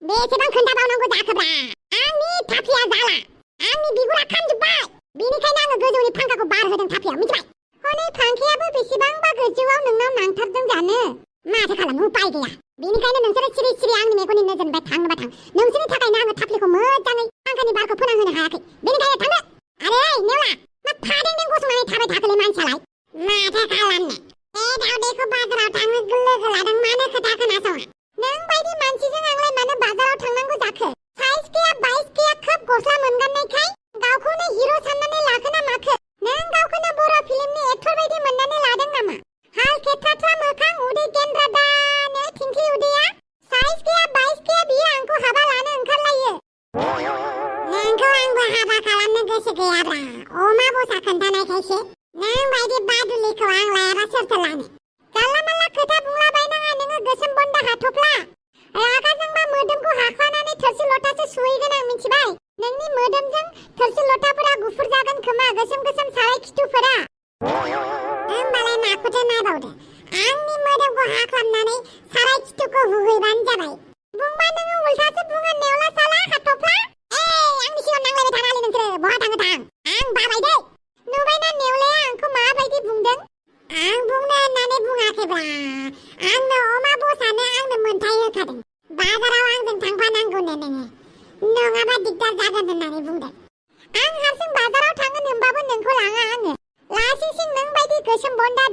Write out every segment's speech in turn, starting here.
बेसेबां खोन्थाबावनांगौ जाखोब्रा आंनि थाफ्लिया जाला आंनि बिगुरा खामजोब्बाय बेनिखायनो आङो गोजौनि फांखाखौ बार होदों थाफ्लियाव मिथिबाय हनै फांखायाबो बेसेबांबा गोजौआव नोंनाव नांथारदों जानो माथो खालामनो उपाय गैया बेनिखायनो नोंसोरो सिरि सिरि आंनि मेगननि नोजोरनिफ्राय थांनोबा थां नोंसोरनि थाखायनो आङो थाफ्लिखौ मोजाङै फांखानि बारखौ फोनांहोनो हायाखै बेनिखायनो थांदो आरे नेवला मा फादें गसंनानै थाबाय थाखोलै मानसियालाय माथो खालामनो दावदैखौ बाजाराव थांनो लोगो लादों मानो खोथा खोनासङा नों बायदि मानसिजों आंलाय मानो बाजाराव थांनांगौ जाखो साइज गैया बाइस गैया खोब गस्ला मोनगाननायखाय गावखौनो हिरो साननानै लाखोना माखो नों गावखौनो बर' फिल्मनि एक्टर बायदि मोननानै लादों नामा हाल खेथ्राथ्रा मोखां उदै गेन्द्रा दानो थिंख्लि उदैया साइज गैया बाइस गैया बियो आंखौ हाबा लानो ओंखारलायो नोंखौ आंबो हाबा खालामनो गोसो गैयाब्रा अमा बसा खोन्थानायखायसो नों बायदि बादुलिखौ आं लायाबा सोरथो लानो जानला मानला खोथा बुंलाबायनाङा नोङो गोसोम बन्दा हाथफ्ला रागाजोंबा मोदोमखौ हाख्लानानै थोरसि लथासो सुहैगोन आं मिथिबाय नोंनि मोदोमजों थोरसि लथाफोरा गुफुर जागोन खोमा गोसोम गोसोम साराय खिथुफोरा होमबालाय माखौथो नायबावदो आंनि मोदोमखौ हाख्लामनानै साराय खिथुखौ हुहैबानो जाबाय बुंबा नोङो उल्थासो बुङो नेवला साला हाथफ्ला आंनि सिगाङाव नांलायबाय थानाङालै नोंसोरो बहा थाङो थां आं बाबाय दै नुबायना नेवलाया आंखौ माबायदि बुंदों आं बुंनो होननानै बुङाखैब्रा आंनो अमा बसानो आंनो मोन्थाय होखादों बाजाराव आंजों थांफानांगौनो नोङो नङाबा दिगदार जागोन होननानै बुंदों आं हारसिं बाजाराव थांगोन होनबाबो नोंखौ लाङा आङो लासिंसिं नों बायदि गोसोम बन्दा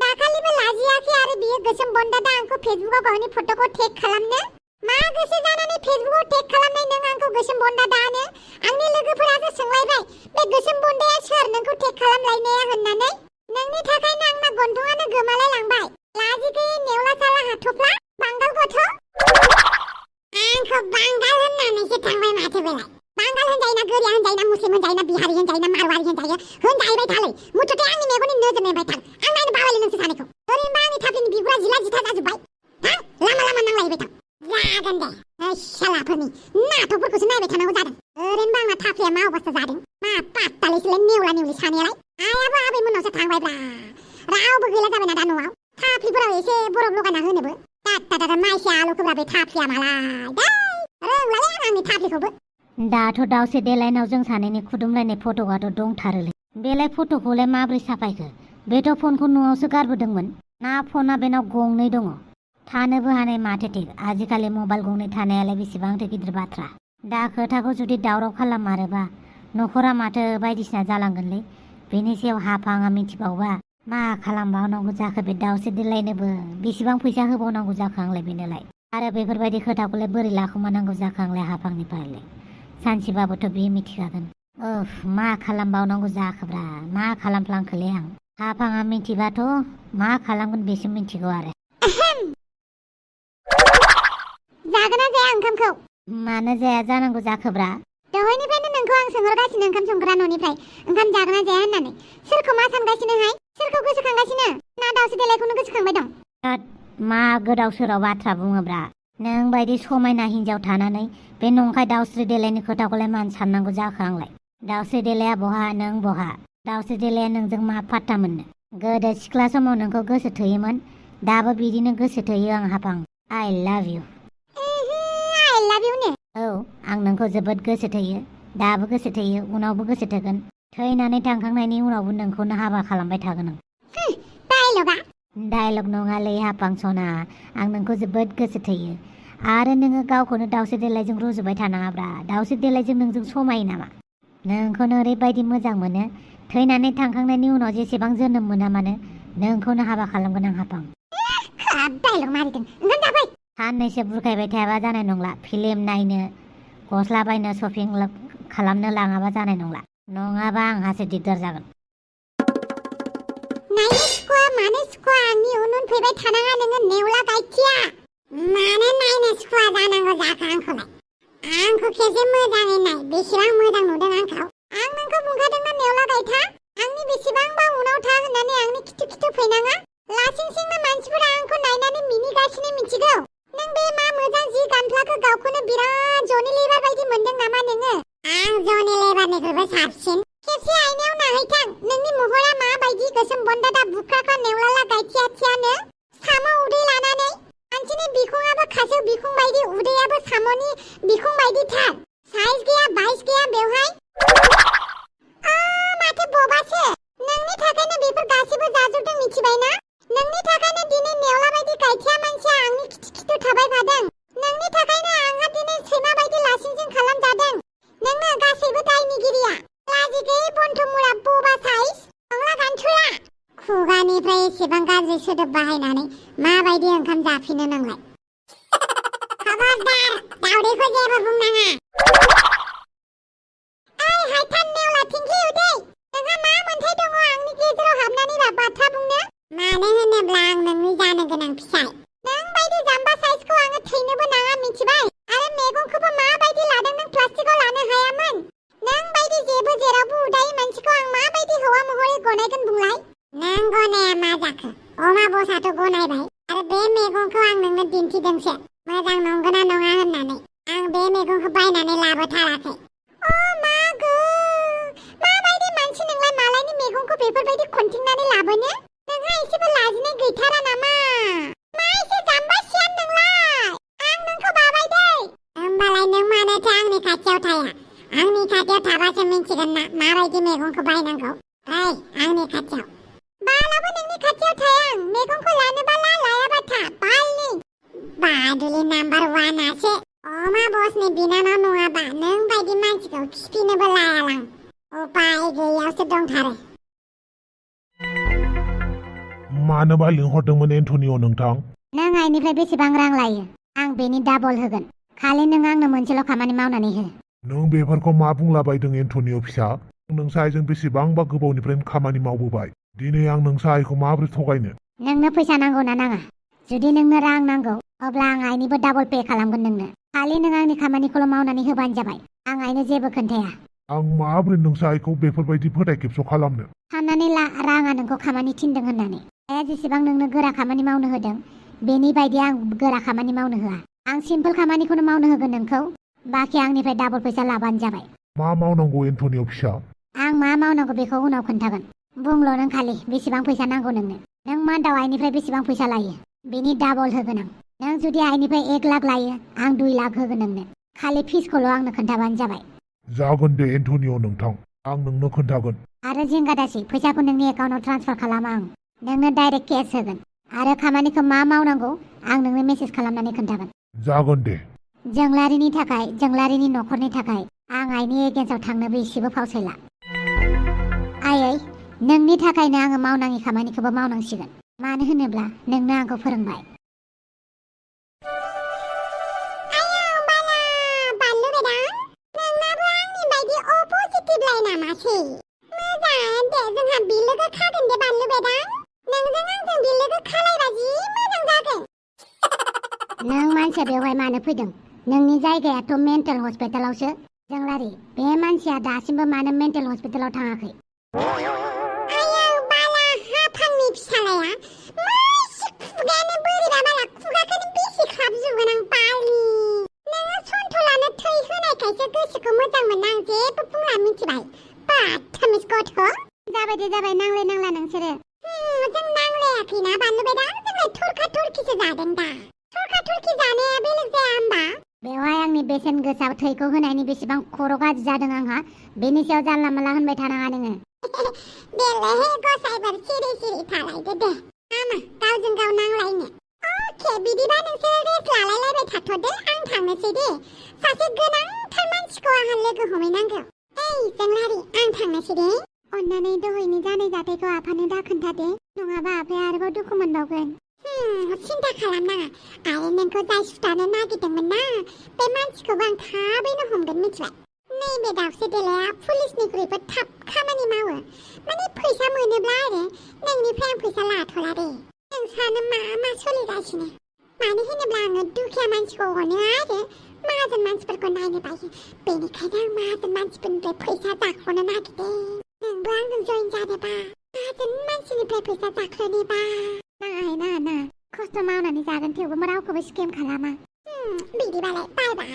दाखालिबो लाजियाखै आरो बियो गोसोम बन्दा आंखौ फेसबुकाव गावनि फट'खौ टेग खालामनो मा गोसो जानानै फेसबुकाव टेग खालामनाय नों आंखौ गोसोम बन्दा दानो आंनि लोगोफोरासो सोंलायबाय बे गोसोम बन्दाया सोर नोंखौ टेग खालामलायनाया होननानै नोंनि थाखायनो आंना गन्थंआनो गोमालाय लांबाय लाजि गैयै नेवला साला हाथफ्ला बांगाल गथ' आंखौ बांगाल होननानैसो थांबाय माथो बेलाय बांगाल होनजायो ना गोरिया होनजायो ना मुस्लिम होनजायो ना बिहारि होनजायो ना मारवारि होनजायो होनजाहैबाय थालै मुथुथे आंनि मेगननि नोजोरनिफ्राय थां आं नायनो बाबायलै नोंसोर सानैखौ ओरैनोबा आंनि थाफ्लिनि बिगुरा जिला जिथा जाजोब्बाय थां लामा लामा नांलायबाय थां जागोन दे शालाफोरनि नाटकफोरखौसो नायबाय थानांगौ जादों ओरैनोबा आंना थाफ्लिया मा अबस्था जादों मा पात्तालैसोलाय नेवला नेवलि सानैयालाय आयाबो आबैमोननावसो थांबायब्रा रावबो गैला जाबायना दा न'आव थाफ्लिफोराव एसे बरफ लगायना होनोबो दादा माइसे आलुखौब्रा बे थाफ्लिया मालाय रोंलालै आंनि थाफ्लिखौबो दाथ' दावसे देलायनाव जों सानैनि खुदुमलायनाय फट'आथ' दंथारोलै बेलाय फट'खौलाय माब्रै साफायखो बेथ' फनखौ न'आवसो गारबोदोंमोन ना फना बेनाव गंनै दङ थानोबो हानाय माथो थिग आजिखालि मबाइल गंनै थानायालाय बेसेबांथो गिदिर बाथ्रा दा खोथाखौ जुदि दावराव खालामारोबा न'खरा माथो बायदिसिना जालांगोनलै बेनि सायाव हाफाङा मिथिबावबा मा खालामबावनांगौ जाखो बे दावसे देलायनोबो बेसेबां फैसा होबावनांगौ जाखो आंलाय बेनोलाय आरो बेफोरबायदि खोथाखौलाय बोरै लाखुमानांगौ जाखो आंलाय हाफांनिफ्रायलाय सानसेबाबोथ' बियो मिथिखागोन मा खालामबावनांगौ जाखोब्रा मा खालामफ्लांखोलै आं हाफाङा मिथिबाथ' मा खालामगोन बेसो मिथिगौ आरो जागोन ना जाया ओंखामखौ मानो जाया जानांगौ जाखोब्रा दहायनिफ्रायनो नोंखौ आं सोंहरगासिनो ओंखाम संग्रा न'निफ्राय ओंखाम जागोन ना जाया होननानै सोरखौ मा सानगासिनोहाय सोरखौ गोसोखांगासिनो ना दावसे देलायखौनो गोसोखांबाय दं मा गोदाव सोराव बाथ्रा बुङोब्रा नों बायदि समायना हिन्जाव थानानै बे नंखाय दावस्रि देलायनि खोथाखौलाय मानो साननांगौ जाखो आंलाय दावस्रि देलाया बहा नों बहा दावस्रि देलाया नोंजों मा फात्ता मोननो गोदो सिख्ला समाव नोंखौ गोसो थोयोमोन दाबो बिदिनो गोसो थोयो आं हाफां आइ लाभ इउ औ आं नोंखौ जोबोद गोसो थोयो दाबो गोसो थोयो उनावबो गोसो थोगोन थैनानै थांखांनायनि उनावबो नोंखौनो हाबा खालामबाय थागोन आं डायलग नङालै हाफां सना आं नोंखौ जोबोद गोसो थोयो आरो नोङो गावखौनो दावसे देलायजों रुजुबाय थानाङाब्रा दावसे देलायजों नोंजों समायो नामा नोंखौनो ओरैबायदि मोजां मोनो थैनानै थांखांनायनि उनाव जेसेबां जोनोम मोना मानो नोंखौनो हाबा खालामगोन आं हाफां डायलग मारिदों ओंखाम जाबाय साननैसो बुरखायबाय थायाबा जानाय नंला फिल्म नायनो गस्ला बायनो शपिं खालामनो लाङाबा जानाय नंला नङाबा आंहासो दिगदार जागोन मानो सुखुवा आंनि उन फैबाय थानाङा नोङो नेवला गायथिया मानो नायनो सुखुवा जानांगौ जाखो आंखौ खेबसे मोजाङै नाय बेसेबां मोजां नुदों आंखौ आं नोंखौ बुंखादोंना नेवला गायथा आंनि बेसेबांबा उनाव था होननानै आंनि खिथु खिथु फैनाङा लासिंसिंनो मानसिफोरा आंखौ नायनानै मिनिगासिनो मिथिगौ नों बे मा मोजां जि गानफ्लाखौ गावखौनो बिराद जनि लेबार बायदि मोनदों नामा नोङो आं जनि लेबारनिख्रुइबो साबसिन खेबसे आयनायाव नायहैथां नोंनि महरा माबायदि गोसोम बन्दादा बुख्राखा नेवलाला गायथिया थियानो साम' उदै लानानै मानसिनि बिखुङाबो खासेव बिखुं बायदि उदैयाबो साम'नि बिखुं बायदि थार साइज गैया बाइस गैया बेवहाय माथो बबासो नोंनि थाखायनो बेफोर गासिबो जाजोबदों मिथिबाय ना नोंनि थाखायनो दिनै नेवला बायदि गायथिया मानसिया आंनि खिथु थाबाय थादों नोंनि थाखायनो आंहा दिनै सैमा बायदि लासिंसिं खालामजादों नोंनो गासैबो दायनिगिरिया लाजि गैयै बन्थुमुरा बबा साइज अंला गान्थुला खुगानिफ्राय एसेबां गाज्रि सोदोब बाहायनानै माबायदि ओंखाम जाफिनो नोंलाय खबरदार दावदैखौ जेबो बुंनाङा हायथान नेवला थिंखि उदै नोंहा मा मोन्थाय दङ आंनि गेजेराव हाबनानै बाथ्रा बुंनो मानो होनोब्ला आं नोंनि जानो गोनां फिसाय नों बायदि जाम्बा साइजखौ आङो थैनोबो नाङा मिथिबाय आरो मेगनखौबो माबायदि लादों नों प्लास्टिकआव लानो हायामोन नों बायदि जेबो जेरावबो उदायै मानसिखौ आं माबायदि हौवा महरै गनायगोन बुंलाय नों गनाया मा जाखो अमा बसाथ' गनायबाय आरो बे मेगनखौ आं नोंनो दिन्थिदोंसो मोजां नंगौना नङा होननानै आं बे मेगनखौ बायनानै लाबोथाराखै माबायदि मानसि नोंलाय मालायनि मेगनखौ बेफोरबायदि खनथिंनानै लाबोनो नोंहा एसेबो लाजिनाय गैथारा नामा मा एसे जाम्बा सियान नोंलाय आं नोंखौ बाबाय दै होमबालाय नों मानोथो आंनि खाथियाव थाया आंनि खाथियाव थाबासो मिन्थिगोन ना माबायदि मेगनखौ बायनांगौ आंनि खाथियाव बालाबो नोंनि खाथियाव थाया आं मेगनखौ लानोबा लायाबा था बालनि बादुलि नाम्बार 1 आसो अमा बसनि बिनानाव नङाबा नों बायदि मानसिखौ खिफिनोबो लायालां उपाय गैयावसो दंथारो मानोबा लिंहरदोंमोन एन्टनिअ नोंथां नों आइनिफ्राय बेसेबां रां लायो आं बेनि डाबल होगोन खालि नों आंनो मोनसेल' खामानि मावनानै हो नों बेफोरखौ मा बुंलाबायदों एन्टनिअ फिसा नोंसा आइजों बेसेबांबा गोबावनिफ्रायनो खामानि मावबोबाय दिनै आं नोंसा आइखौ माबोरै थगायनो नोंनो फैसा नांगौ ना नाङा जुदि नोंनो रां नांगौ अब्ला आं आइनिबो डाबल पे खालामगोन नोंनो खालि नों आंनि खामानिखौल' मावनानै होबानो जाबाय आं आइनो जेबो खोन्थाया आं माबोरै नोंसा आइखौ बेफोरबायदि फोथायखेबस' खालामनो साननानै ला राङा नोंखौ खामानि थिनदों होननानै आइया जेसेबां नोंनो गोरा खामानि मावनो होदों बेनि बायदि आं गोरा खामानि मावनो होआ आं सिम्पोल खामानिखौनो मावनो होगोन नोंखौ बाखि आंनिफ्राय डाबल फैसा लाबानो जाबाय मा मावनांगौ एन्टनिअ फिसा आं मा मावनांगौ बेखौ उनाव खोन्थागोन बुंल' नों खालि बेसेबां फैसा नांगौ नोंनो नों मान्थआव आइनिफ्राय बेसेबां फैसा लायो बेनि डाबल होगोन आं नों जुदि आइनिफ्राय 1 लाख लायो आं 2 लाख होगोन नोंनो खालि फिसखौल' आंनो खोन्थाबानो जाबाय जागोन दे एन्टनिअ नोंथां आं नोंनो खोन्थागोन आरो जिंगा दासि फैसाखौ नोंनि एकाउन्टाव ट्रान्सफार खालामा आं नोंनो डाइरेक्ट केस होगोन आरो खामानिखौ मा मावनांगौ आं नोंनो मेसेज खालामनानै खोन्थागोन जागोन दे जोंलारिनि थाखाय जोंलारिनि न'खरनि थाखाय आं आइनि एगेन्स्टआव थांनोबो एसेबो फावसायला आयै नोंनि थाखायनो आङो मावनाङि खामानिखौबो मावनांसिगोन मानो होनोब्ला नोंनो आंखौ फोरोंबाय जोंहा बिलोगो खागोन दे बानलु बेदां नोंजों आंजों बिलोगो खालायबा जि मोजां जागोन नों मानसिया बेवहाय मानो फैदों नोंनि जायगायाथ' मेन्टेल हस्पिटालावसो जोंलारि बे मानसिया दासिमबो मानो मेन्टेल हस्पिटालाव थाङाखै आयौ बाला हाफांनि फिसालाया मासे खुगायानो बोरैबा बाला खुगाखौनो बेसे खाबजुगोन आं बालि नोङो सन्थलानो थै होनायखायसो गोसोखौ मोजां मोना आं जेबो बुंला मिथिबाय बाथामिस गथ' जाबाय नांलाय नांला नोंसोरो जों नांलायाखैना बानलु बेदां जोंलाय थरखा थरखिसो जादों दा थरखा थरखि जानाया बेलेग जाया होमबा बेवहाय आंनि बेसेन गोसा थैखौ होनायनि बेसेबां खर' गाज्रि जादों आंहा बेनि सायाव जानला मानला होनबाय थानाङा नोङो देले गसाइबार सिरि सिरि थालायदो दे आमा गावजों गाव नांलायनो अके बिदिबा नोंसोर रेस्ट लालायलायबाय थाथ'दो आं थांनोसै दे सासे गोनांथार मानसिखौ आंहा लोगो हमहैनांगौ जोंलारि आं थांनोसै दे अन्नानै दहायनि जानाय जाथायखौ आफानो दा खोन्थादे नङाबा आफाया आरोबाव दुखु मोनबावगोन सिन्था खालामनाङा आरो नोंखौ जाय सुथानो नागिरदोंमोन ना बे मानसिखौबो आं थाबैनो हमगोन मिथिबाय नैबे दावसे देलाया पुलिसनिख्रुइबो थाब खामानि मावो माने फैसा मोनोब्ला आरो नोंनिफ्राय आं फैसा लाथ'ला दे नोंसानो मा सोलिगासिनो मानो होनोब्ला आङो दुखिया मानसिखौ अनो आरो माहाजोन मानसिफोरखौ नायनो बायो बेनिखायनो आं माहाजोन मानसिफोरनिफ्राय फैसा जाख'नो नागिरदों नोंबो आंजों जइन जानोबा माहाजोन मानसिनिफ्राय फैसा जाख्ल'नोबा नाङा खस्थ' मावनानै जागोन थेवबो रावखौबो स्केम खालामा बिदिबालाय बाय बाय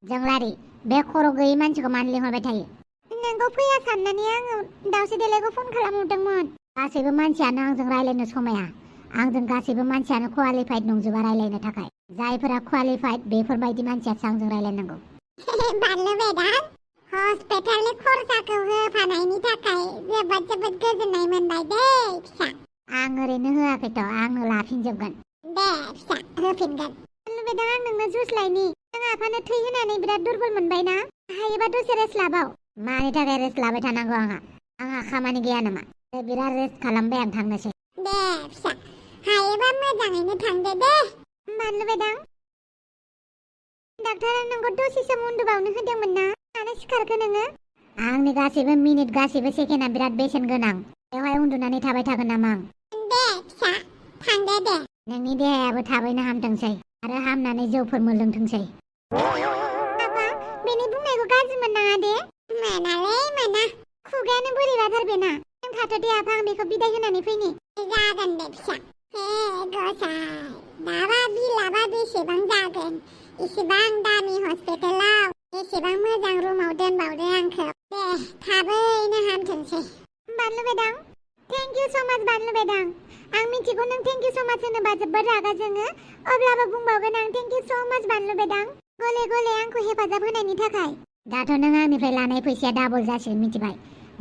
जोंलारि बे खर' गैयै मानसिखौ मानो लिंहरबाय थायो नोंखौ फैया साननानै आङो दावसे देलायखौ फन खालामहरदोंमोन गासैबो मानसियानो आंजों रायलायनो समाया आंजों गासैबो मानसियानो क्वालिफाइड नंजोबा रायलायनो थाखाय जायफोरा क्वालिफाइड बेफोरबायदि मानसियासो आंजों रायलायनांगौ। बानलु बेदान हस्पिटालनि खरसाखौ होफानायनि थाखाय जोबोद गोजोननाय मोनबाय दे फिसा। आं ओरैनो होआखैथ' आंनो लाफिनजोबगोन। दे फिसा होफिनगोन। बानलु बेदां आं नोंनो जुस लायनि। नों आफानो थै होनानै बिराद दुरबल मोनबाय ना? हायोबा दसे रेस्ट लाबाव। मानि थाखाय रेस्ट लाबाय थानांगौ आंहा खामानि गैया नामा? बिराद रेस्ट खालामबाय आं थांनोसै। दे फिसा हायोबा मोजाङैनो थांदो दे। बानलु बेदां डाक्टारा नोंखौ दसे सम उन्दुबावनो होदोंमोन ना? मानो सिखारखो नोङो? आंनि गासैबो मिनिट गासैबो सेकेन्डआ बिराद बेसेन गोनां। बेवहाय उन्दुनानै थाबाय थागोन नामा आं? दे फिसा थांदो दे। नोंनि देहायाबो थाबैनो हामथोंसै आरो हामनानै जौफोर मोनलोंथोंसै। आफा बेनि बुंनायखौ गाज्रि मोननाङा दे। मोनालै मोना। खुगायानो बोरैबाथार बेना। नों थाथ' दे आफा आं बेखौ बिदाय होनानै फैनि। जागोन दे फिसा। हे गसाइ दाबा बिलाबा बेसेबां जागोन? इसेबां दामि हस्पिटालाव एसेबां मोजां रुमाव दोनबावदो आंखौ। दे थाबैनो हामथोंसै। बानलु बेदां थेंक इउ स' माच बानलु बेदां। आं मिथिगौ नों थेंक इउ स' माच होनोबा जोबोद रागा जोङो। अब्लाबो बुंबावगोन आं थेंक इउ स' माच बानलु बेदां। गले गले आंखौ हेफाजाब होनायनि थाखाय। दाथ' नों आंनिफ्राय लानाय फैसाया डाबल जासिगोन मिथिबाय।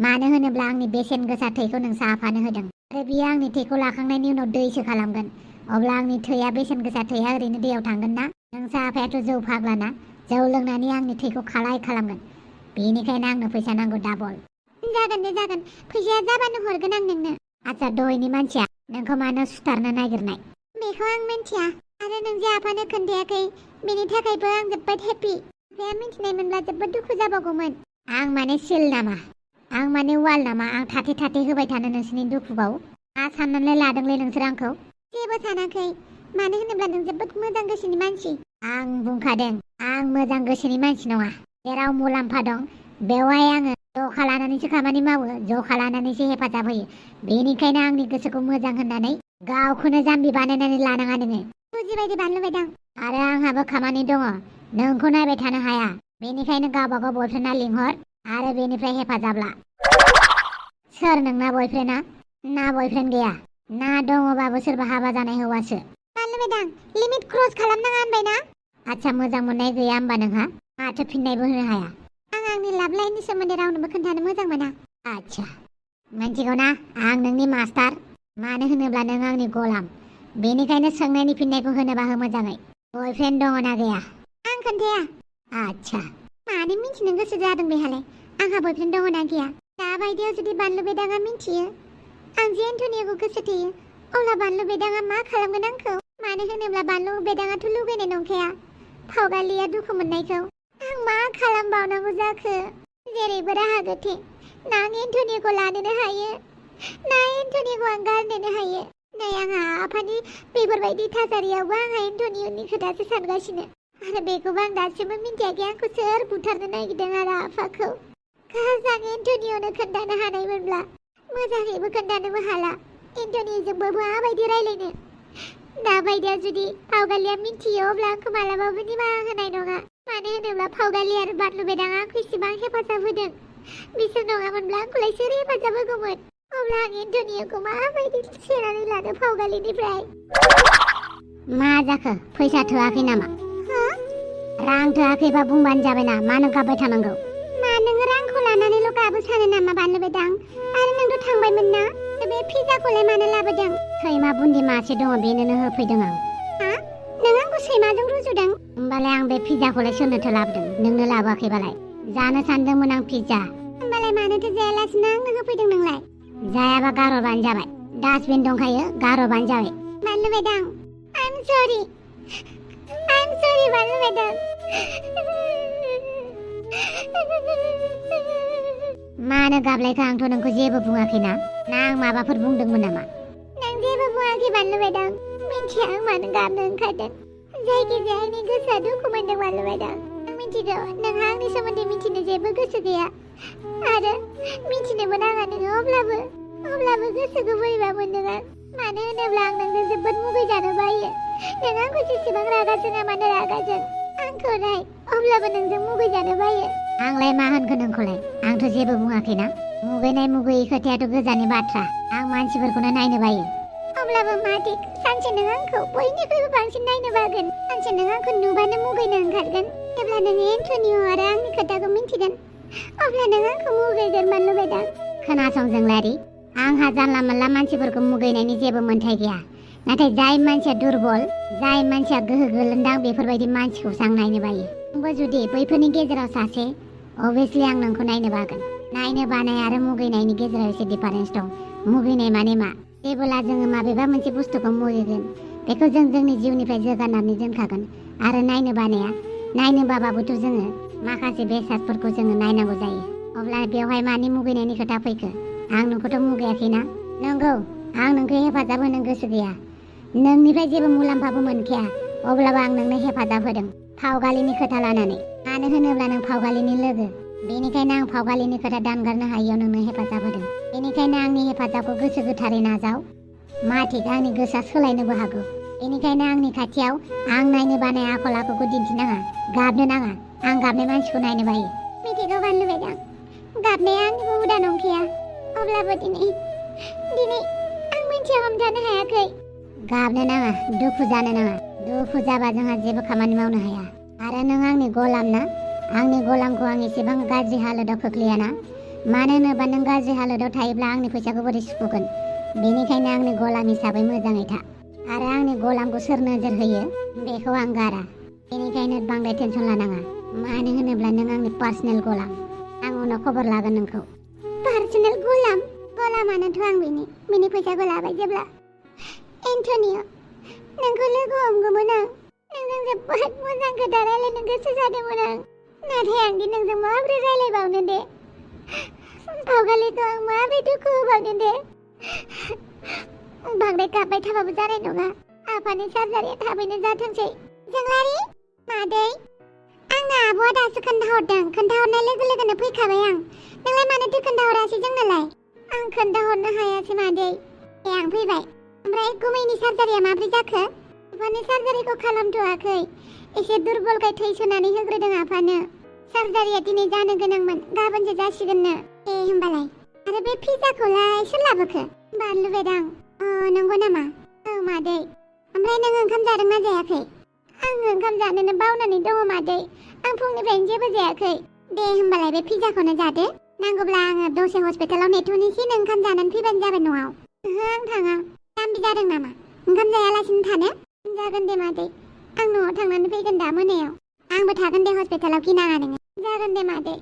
मानो होनोब्ला आंनि बेसेन गोसा थैखौ नोंसा आफानो होदों आरो बियो आंनि थैखौ लाखांनायनि उनाव दैसो खालामगोन। अब्ला आंनि थैया बेसेन गोसा थैया ओरैनो दैयाव थांगोन ना? नोंसा आफायाथ' जौ फाग्लाना जौ लोंनानै आंनि थैखौ खालाय खालामगोन। बेनिखायनो आंनो फैसा नांगौ डाबल। जागोन दे जागोन फैसाया जाबानो हरगोन आं नोंनो। आচ্ছা दहायनि मानसिया नोंखौ मानो सुथारनो नागिरनाय? बेखौ आं मिन्थिया आरो नों जे आफानो खोन्थायाखै बेनि थाखायबो आं जोबोद हेपि। आफाया मिन्थिनाय मोनब्ला जोबोद दुखु जाबावगौमोन। आं माने सिल नामा? आं माने वाल नामा? आं थाथे थाथे होबाय थानो नोंसोरनि दुखुआव? मा साननानै लादोंलै नोंसोर आंखौ? जेबो सानाखै मानो होनोब्ला नों जोबोद मोजां गोसोनि मानसि। आं बुंखादों आं मोजां गोसोनि मानसि नङा। जेराव मुलाम्फा दं बेवहाय आङो जखा लानानैसो खामानि मावो, जखा लानानैसो हेफाजाब होयो। बेनिखायनो आंनि गोसोखौ मोजां होननानै गावखौनो जाम्बि बानायनानै लानाङा नोङो। बुजिबाय दे बानलु बेदां। आरो आंहाबो खामानि दङ। नोंखौ नायबाय थानो हाया। बेनिखायनो गावबागाव बयफ्रेन्डा लिंहर आरो बेनिफ्राय हेफाजाब ला। सोर नोंना बयफ्रेन्डा? ना बयफ्रेन्ड गैया? ना दङबाबो सोरबा हाबा जानाय हौवासो। बानलु बेदां लिमिट क्रस खालामनाङा होनबायना। आচ্ছা मोजां मोननाय गैया होमबा नोंहा? माथो फिननायबो होनो हाया? आं आंनि लाभ लाइननि सोमोन्दै रावनोबो खोन्थानो मोजां मोना। आচ্ছা मिन्थिगौ ना आं नोंनि मास्टार। मानो होनोब्ला नों आंनि गलाम। बेनिखायनो सोंनायनि फिननायखौ होनोबा हो मोजाङै। बयफ्रेन्ड दङ ना गैया? आं खोन्थाया। आচ্ছা मानो मिन्थिनो गोसो जादों बेहालाय? आंहा बयफ्रेन्ड दङ ना गैया? दाबायदियाव जुदि बानलु बेदाङा मिन्थियो आं जे एन्टनियोखौ गोसो थोयो अब्ला बानलु बेदाङा मा खालामगोन आंखौ? मानो होनोब्ला बानलु बेदाङाथ' लुबैनाय नंखाया फावगालिया दुखु मोननायखौ। आं मा खालामबावनांगौ जाखो? जेरैबो राहा गोथे। ना आं एन्टनियोखौ लानोनो हायो ना एन्टनियोखौ आं गारनोनो हायो। नै आंहा आफानि बेफोरबायदि थासारियावबो आंहा एन्टनियोनि खोथासो सानगासिनो आरो बेखौबो आं दासिमबो मिन्थियाखै आंखौ सोर बुथारनो नागिरदों आरो आफाखौ। काश आं एन्टनियोनो खोन्थानो हानायमोनब्ला। मोजाङैबो खोन्थानोबो हाला। एन्टनियोजोंबो माबायदि रायलायनो? दाबायदियाव जुदि फावगालिया मिन्थियो अब्ला आंखौ मालाबाबो निमाहा होनाय नङा। मानो होनोब्ला फावगालि आरो बानलु बेदाङा आंखौ इसेबां हेफाजाब होदों। बिसोर नङामोनब्ला आंखौलाय सोर हेफाजाब होगौमोन? अब्ला आं एन्टनियोखौ माबायदि सेनानै लानो फावगालिनिफ्राय? मा जाखो? फैसा थोआखै नामा? हो? रां थोआखैबा बुंबानो जाबायना मानो गाबबाय थानांगौ? मा नोङो रांखौ लानानैल' गाबो सानो नामा बानलु बेदां? आरो नोंथ' थांबायमोन ना? बे पिज्जाखौलाय मानो लाबोदों? सैमा बुन्दि मासे दङ बेनोनो होफैदों आं। हा? नों आंखौ सैमाजों रुजुदों? होमबालाय आं बे पिज्जाखौलाय सोरनोथो लाबोदों? नोंनो लाबोआखैबालाय? जानो सानदोंमोन आं पिज्जा। होमबालाय मानोथो जायालासिनो आंनो होफैदों नोंलाय? जायाबा गारहरबानो जाबाय। डास्टबिन दंखायो गारहरबानो जाबाय। बानलु बेदां आइम सरि बानलु बेदां। मानो गाबलायखो? आंथ' नोंखौ जेबो बुङाखैना। ना आं माबाफोर बुंदोंमोन नामा? नों जेबो बुङाखै बानलु बेदां। मिन्थिया आं मानो गाबनो ओंखारदों। जायखिजाया आंनि गोसोआ दुखु मोनदों बानलु बेदां। आं मिन्थिगौ नोंहा आंनि सोमोन्दै मिन्थिनो जेबो गोसो गैया आरो मिन्थिनोबो नाङा नोङो। अब्लाबो गोसोखौ बोरैबा मोनदों आं। मानो होनोब्ला आं नोंजों जोबोद मुगैजानो बायो। नों आंखौ जेसेबां रागा जोङा मानो रागा जों आंखौ नाय अब्लाबो नोंजों मुगैजानो बायो। आंलाय मा होनखो नोंखौलाय? आंथ' जेबो बुङाखैना। मुगैनाय मुगैयै खोथायाथ' गोजाननि बाथ्रा। आं मानसिफोरखौनो नायनो बायो। अब्लाबो मा थिक सानसे नों आंखौ बयनिख्रुइबो बांसिन नायनो बागोन। सानसे नों आंखौ नुबानो मुगैनो ओंखारगोन। जेब्ला नोङो एन्टनिय' आरो आंनि खोथाखौ मिन्थिगोन अब्ला नों आंखौ मुगैगोन मानो लुबैदों। खोनासं जोंलारि, आंहा जानला मोनला मानसिफोरखौ मुगैनायनि जेबो मोन्थाय गैया। नाथाय जाय मानसिया दुरबल, जाय मानसिया गोहो गोलोन्दां बेफोरबायदि मानसिखौसो आं नायनो बायो। नोंबो जुदि बैफोरनि गेजेराव सासे, अभियासलि आं नोंखौ नायनो बागोन। नायनो बानाय आरो मुगैनायनि गेजेराव एसे डिफारेन्स दं। मुगैनाय माने मा? जेब्ला जोङो माबेबा मोनसे बुस्थुखौ मुगैगोन बेखौ जों जोंनि जिउनिफ्राय जोगारनानै दोनखागोन। आरो नायनो बानाया, नायनो बाबाबोथ' जोङो माखासे बेसादफोरखौ जोङो नायनांगौ जायो। अब्ला बेवहाय मानि मुगैनायनि खोथा फैखो? आं नोंखौथ' मुगैयाखैना? नंगौ, आं नोंखौ हेफाजाब होनो गोसो गैया। नोंनिफ्राय जेबो मुलाम्फाबो मोनखाया, अब्लाबो आं नोंनो हेफाजाब होदों फावगालिनि खोथा लानानै। मानो होनोब्ला नों फावगालिनि लोगो, बेनिखायनो आं फावगालिनि खोथा दानगारनो हायियाव नोंनो हेफाजाब होदों। बेनिखायनो आंनि हेफाजाबखौ गोसो गोथारै नाजाव। मा थिग, आंनि गोसोआ सोलायनोबो हागौ। बेनिखायनो आंनि खाथियाव आं नायनो बानाय आखल आखुखौ दिन्थिनाङा, गाबनो नाङा। आं गाबनाय मानसिखौ नायनो बायो। मिथिगौ बानलु बेदां, गाबनाया आंनिबो हुदा नंखाया। अब्लाबो दिनै आं मोनसे हमथानो हायाखै। गाबनो नाङा, दुखु जानो नाङा। दुखु जाबा जोंहा जेबो खामानि मावनो हाया। आरो नों आंनि गलाम ना? आंनि गलामखौ आं एसेबां गाज्रि हालोदाव खोख्लैयाना। मानो होनोबा नों गाज्रि हालोदाव थायोब्ला आंनि फैसाखौ बोरै सुख'गोन? बेनिखायनो आंनि गलाम हिसाबै मोजाङै था। आरो आंनि गलामखौ सोर नोजोर होयो बेखौ आं गारा। बेनिखायनो बांद्राय टेनसन लानाङा। मानो होनोब्ला नों आंनि पार्सनेल गलाम। आं उनाव खबर लागोन नोंखौ। पार्सनेल गलाम? गलामानोथ' आं बिनि फैसाखौ लाबाय जेब्ला। एन्टनिय', नोंखौ लोगो हमगौमोन आं। नोंजों जोबोद मोजां खोथा रायलायनो गोसो जादोंमोन आं। नाथाय आं दि नोंजों माबोरै रायलायबावनो दे? फावगालिखौ आं माबोरै दुखु होबावनो दे? बांद्राय गाबबाय थाबाबो जानाय नङा। आफानि सार्जारिया थाबैनो जाथोंसै। जोंलारि, मादै, आंनो आब'आ दासो खोन्थाहरदों। खोन्थाहरनाय लोगो लोगोनो फैखाबाय आं। नोंलाय मानोथो खोन्थाहरासै जोंनोलाय? आं खोन्थाहरनो हायासै मादै। आं फैबाय। ओमफ्राय गुमैनि सार्जारिया माब्रै जाखो? आफानि सार्जारिखौ खालामथ'वाखै। एसे दुरबलखाय थै सोनानै होग्रोदों आफानो। सार्जारिया दिनै जानो गोनांमोन, गाबोनसो जासिगोननो। होमबालाय। आरो बे पिज्जाखौलाय सोर लाबोखो? बानलु बेदां। नंगौ नामा? औ मादै। ओमफ्राय नों ओंखाम जादोंना जायाखै? आं ओंखाम जानोनो बावनानै दङ मादै। आं फुंनिफ्रायनो जेबो जायाखै। दे होमबालाय बे पिज्जाखौनो जादो। नांगौब्ला आङो दसे हस्पिटालाव नेथ'नोसै, नों ओंखाम जानानै फैबानो जाबाय न'आव। ओहो, आं थाङा। जाम्बि जादों नामा? ओंखाम जायालासिनो थानो? जागोन दे मादै। आं न'आव थांनानै फैगोन दा मोनायाव। आंबो थागोन दे हस्पिटालाव, गिनाङा नोङो। जागोन दे मादै।